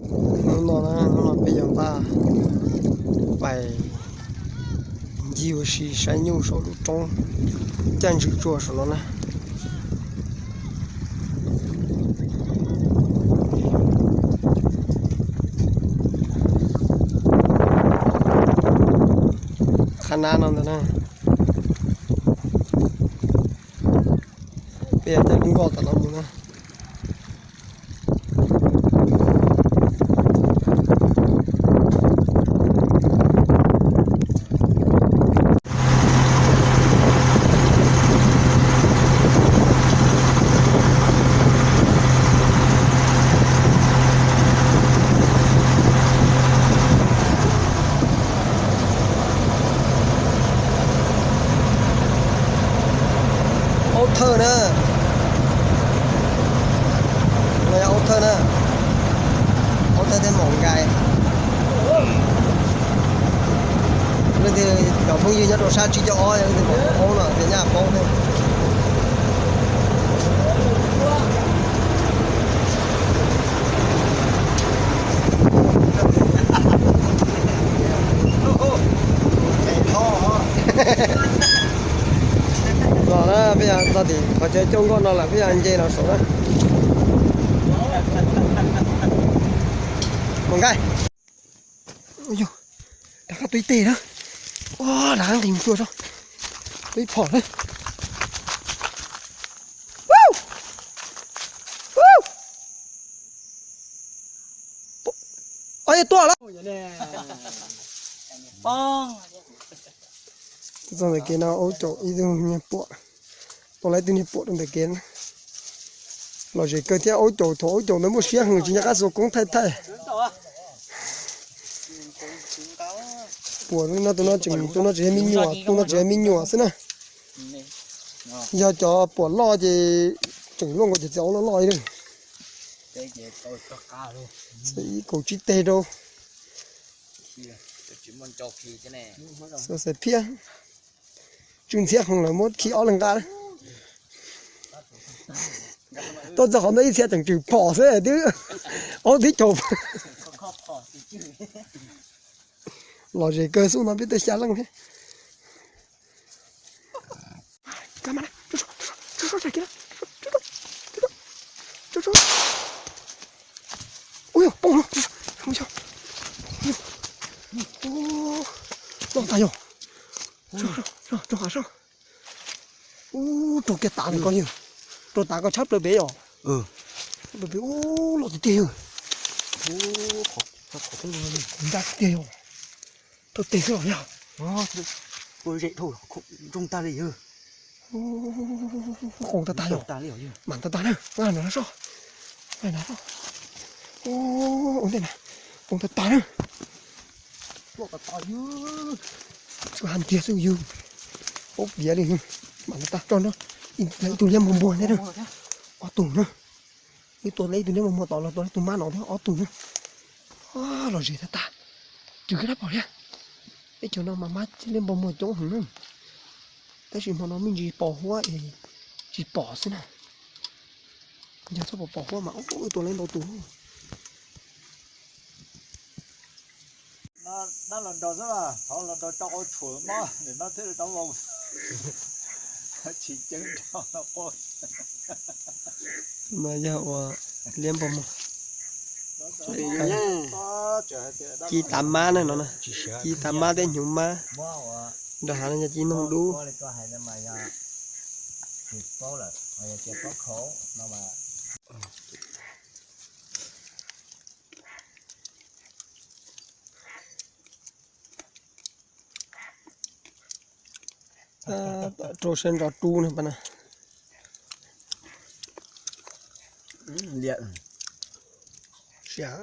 Hnub no na, hnub no peb yuav npaj pais ncig ua si saib nyuj saum lub roob caj ntswg tsuag saum no na. Qhab nab no ntag na. Peb yuav caij lub nkoj tom no mus na. Aub thawj na. No yog aub thawj na. Aub thawj thiab maum nkais. Leej twg cov phooj ywg nyob rau sab tsib caug ob leej twg pom aub no ces nyaj paub thiab. Los na, peb yog txog tim qhov chaw coj nkoj no lawm, peb yog nce los saud na. Mus nkaij. Yog, rov qab tuaj ib teg na. Rov qab nqis mus tsuag tso. Tuaj ib phom na. Tuaj lawm. Txog ntawm kev no aub caum ib tug niag puam, tau lawv ib tug niag puam rau ntawm kev na. Lom zem kawg thiab aub caum, thaum aub caum ntawd muaj siab heev tsis nco qab xuas koob thaij thaij. Puam no tus no tseem, tus no tseem yog me nyuam, tus no tseem yog me nyuam xwb na. Yog cov puam loj ces tseem luaj nkaus cov txiv aub loj loj li. Ib kaum tsib teg rau. Xuas xaiv phiab. Tsw ntxhiab hoo lawm muab khi ob leeg nqa. Tuaj txog qhov ntawd ib txhia tseem tswm phom xwb twb, aub twb caum. Lom zem kawg xwb no peb tuaj xya leej thiab. Ui yog poob no. Loj tas yog. Rau hav sab. Ub, rau kiag tav ntawm ko yog. Rau tav ko tshab plaws pem yom. Ub, loj tiag tiag yog. Ntsa tiag tiag yog. Rau tes xwb los yog. Ua zem dhau, zoo tag li yog. Qoos tag tag yog. Mam tag tag na, nqa no soj. Nqa no soj. Ua ntej na, qoos tag tag na. Tsuas hais tiag xwb yog. Paub piav li. Mam tag tag tso no. Ib tug liab npog npog thiab na. Ob tug na. Wb tua tau ib tug liab npog npog tom los tua ib tug mab no thiab ob tug na. Lom zem tag tag. Tsw kab dab pom thiab. Teb chaws no mas mab liab npog npog coob heev na. Tab sis hmo no me ntsis pos huab es tsis pom xwb na. Yog txhob pom pos huab mas ub tua tau ntau tus. Dab los nrog xwb, thov los nrog tso qau tshuam mob nim no thiaj li rov vau. Tsis ceeb nrog qau. No yog ua liab npog mog. Ci tav mab na no na. Ci tav mab thiab hnyuv mab. Nrog hav no yog ci noog dub. Rau sab ntsos rub no pas na. Liam. Siab.